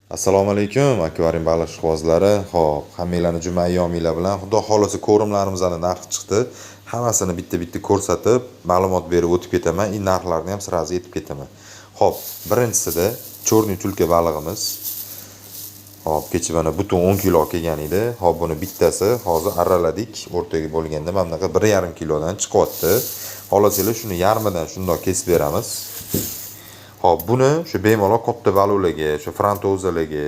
Assalomu alaykum, akvarium baliq ishqibozlari. Xo'p, hammanglarni juma ayyominglar bilan. Xudo xohlasa, корм larimizni narxi chiqdi. Hammasini bitta-bitta ko'rsatib, ma'lumot berib o'tib ketaman. И narxlarni ham сразу aytib ketaman. Xo'p, birinchisida черный тюлька balig'imiz. Xo'p, kecha mana butun 10 kilo kelgan edi. Xo'p, buni bittasi hozir arraladik. O'rtaga bo'lganda mana bunaqa 1,5 kilodan chiqyapti. Xohlasanglar, shuni yarmidan shundoq kesib beramiz. Xo'p, buni shu bemalol katta baliqlarga, shu frontozalarga,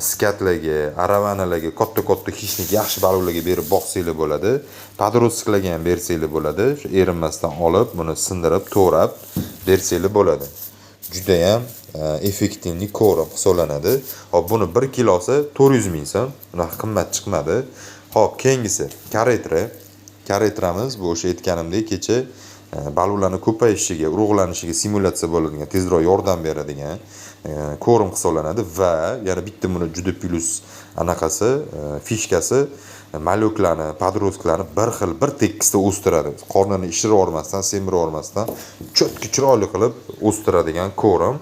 skatlarga, aravanalarga, katta-katta хищник, yaxshi baliqlarga berib boqsanglar bo'ladi. Подростк larga ham bersanglar bo'ladi. Shu erinmasdan olib, buni sindirib, to'g'rab bersanglar bo'ladi. Judayam эффективный корм hisoblanadi. Xo'p, buni 1 kilosi 400 ming so'm. Unaqa qimmat chiqmadi. Xo'p, keyingisi karetra. Karetramiz bu o'sha aytganimdek kecha baliqlarni ko'payishiga, urug'lanishiga simulyatsiya bo'ladigan, tezroq yordam beradigan корм hisoblanadi va yana bitta buni juda плюс anaqasi, фишка si малёк larni, подростк larni bir xil, bir tekisda o'stiradi. Qornini ishirib yubormasdan, semirib yubormasdan, чётко, chiroyli qilib o'stiradigan корм.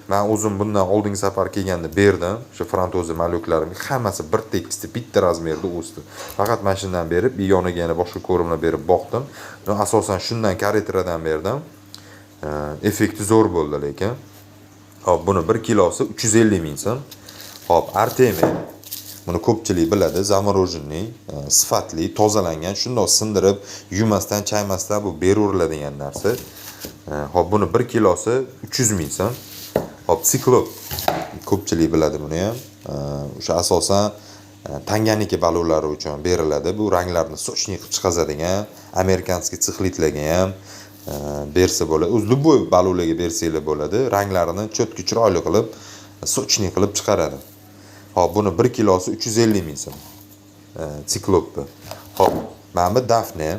Man o'zim bundan oldingi safar kelganda berdim. O'sha frontoza малёк larimga hammasi bir tekisda, bitta размер da o'sdi. Faqat mana shundan berib, yoniga yana boshqa корм lar berib boqdim. Но, asosan shundan, karetradan berdim. Effekti zo'r bo'ldi lekin. Xo'p, buni 1 kilosi 350 ming so'm. Xo'p, Artemiya. Buni ko'pchilik biladi, замороженный, sifatli, tozalangan, shundoq sindirib, yuvmasdan, chaymasdan bu beraveriladigan narsa. Xo'p, buni 1 kilosi 300 ming so'm. Xo'p, Siklop. Ko'pchilik biladi buni ham. O'sha asosan tanganiki baliqlari uchun beriladi. Bu ranglarni сочный qilib chiqazadigan, американский sixlidlarga ham bersa bo'ladi. O'zi любой baliqlarga bersanglar bo'ladi. Ranglarini чётко, chiroyli qilib, сочный qilib chiqaradi. Xo'p, buni 1 kilosi 350 ming so'm. Siklopni. Xo'p, mana bu Dafne.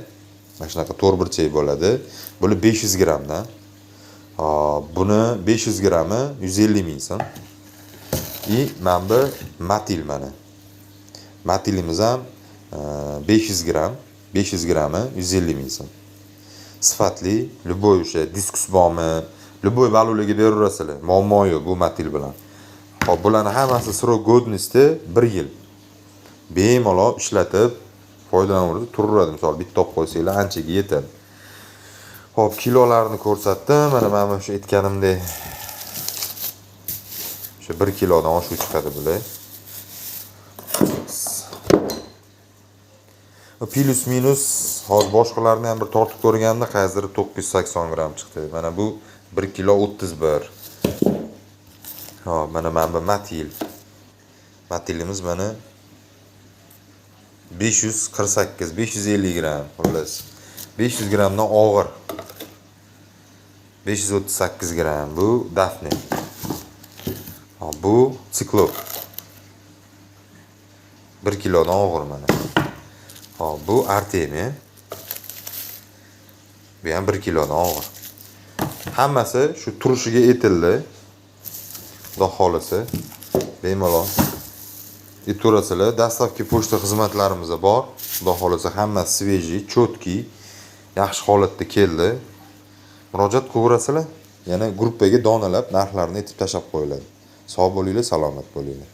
Mana shunaqa to'rtburchak bo'ladi. Buni 500 grammdan. Xo'p, buni 500 grammi 150 ming so'm. И mana bu Motil mana. Motilimiz ham 500 gramm, 500 grammi 150 ming so'm. Sifatli, любой o'sha diskus bormi, любой baliqlarga beraverasizlar. Muammo yo'q bu motil bilan. Xo'p, bularni hammasi срок годности 1 yil. Bemalol ishlatib foydalanaversa turaveradi. Misol bitta olib qo'ysanglar, anchaga yetadi. Xo'p, kilolarni ko'rsatdim. Mana shu aytganimdek, o'sha 1 kilodan oshiq chiqadi bular. Плюс минус hozir boshqalarni ham bir tortib ko'rganimda qaysidir 980 gramm chiqdi. Mana bu 1 kilo 31. Xo'p, mana bu Motil. Motilimiz mana 548, 550 gramm, xullas. 500 grammdan og'ir. 538 gramm bu Dafne. Xo'p, bu Siklop. 1 kilodan og'ir mana. Xo'p, bu Artemiya. Bu ham 1 kilodan og'ir. Hammasi shu turishiga etildi. Xudo xohlasa, bemalol aytaverasizlar. Доставка, pochta xizmatlarimiz bor. Xudo xohlasa, hammasi свежий, чёткий, yaxshi holatda keldi. Murojaat qilaverasizlar. Yana gruppaga donalab narxlarni aytib tashlab qo'yiladi. Sog' bo'linglar, salomat bo'linglar.